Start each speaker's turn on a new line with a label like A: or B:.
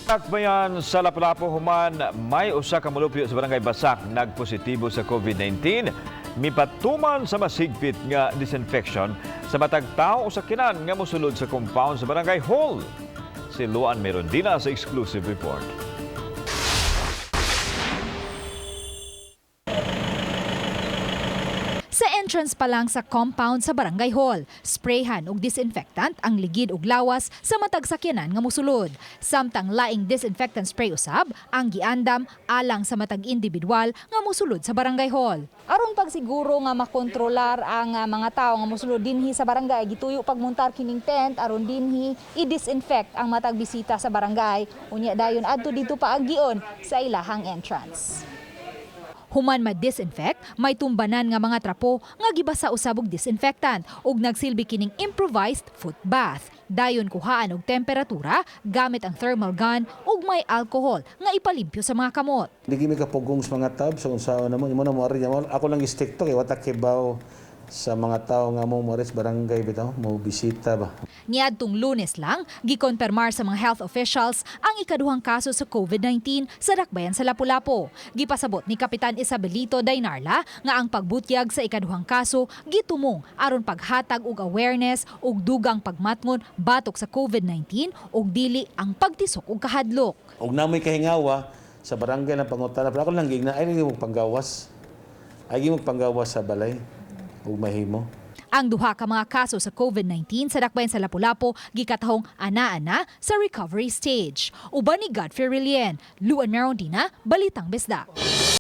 A: Dakbayan sa Lapu-Lapu, human may usa ka molupyo sa Barangay Basak nagpositibo sa COVID-19, mipatuman sa masigpit nga disinfection sa matag tao o sakinan nga mosulod sa compound sa Barangay Hall. Si Luan Merondina sa exclusive report.
B: Sa entrance pa lang sa compound sa Barangay Hall, sprayhan og disinfectant ang ligid ug lawas sa matag sakyanan nga mosulod. Samtang laing disinfectant spray usab ang giandam alang sa matag individual nga mosulod sa Barangay Hall. Aron pagsiguro nga makontrolar ang mga tawo nga mosulod dinhi sa barangay, gituyo pagmuntar kining tent aron dinhi i-disinfect ang matag bisita sa barangay. Unya dayon adto dito paagion sa ilahang entrance. Human ma-disinfect, may tumbanan nga mga trapo nga gibasa usab og disinfectant ug nagsilbi kining improvised foot bath. Dayon kuhaan og temperatura gamit ang thermal gun ug may alcohol nga ipalimpyo sa mga kamot.
C: Di mi kapugong sa mga tab sa unsaon namo imo na mo ari mo ako lang stick to kay wa ta kibaw sa mga tao nga mo mo sa barangay bitaw mo bisita ba.
B: Niadtong Lunes lang, gikonpermar sa mga health officials ang ikaduhang kaso sa COVID-19 sa Dakbayan sa Lapu-Lapu. Gipasabot ni Kapitan Isabelito Dainarla nga ang pagbutyag sa ikaduhang kaso gitumong aron paghatag og awareness ug dugang pagmatngon batok sa COVID-19 ug dili ang pagtisok og kahadlok.
C: Og namoy kahingawa sa barangay ng pangutana, pero ako lang gigna ay mo panggawas. Ay mo panggawas sa balay ug mahimo.
B: Ang duha ka mga kaso sa COVID-19 sa Dakbayan sa Lapu-Lapu gikatahong ana-ana sa recovery stage. Uban ni Godfrey Relien, Luan Merondina, Balitang Bisdak.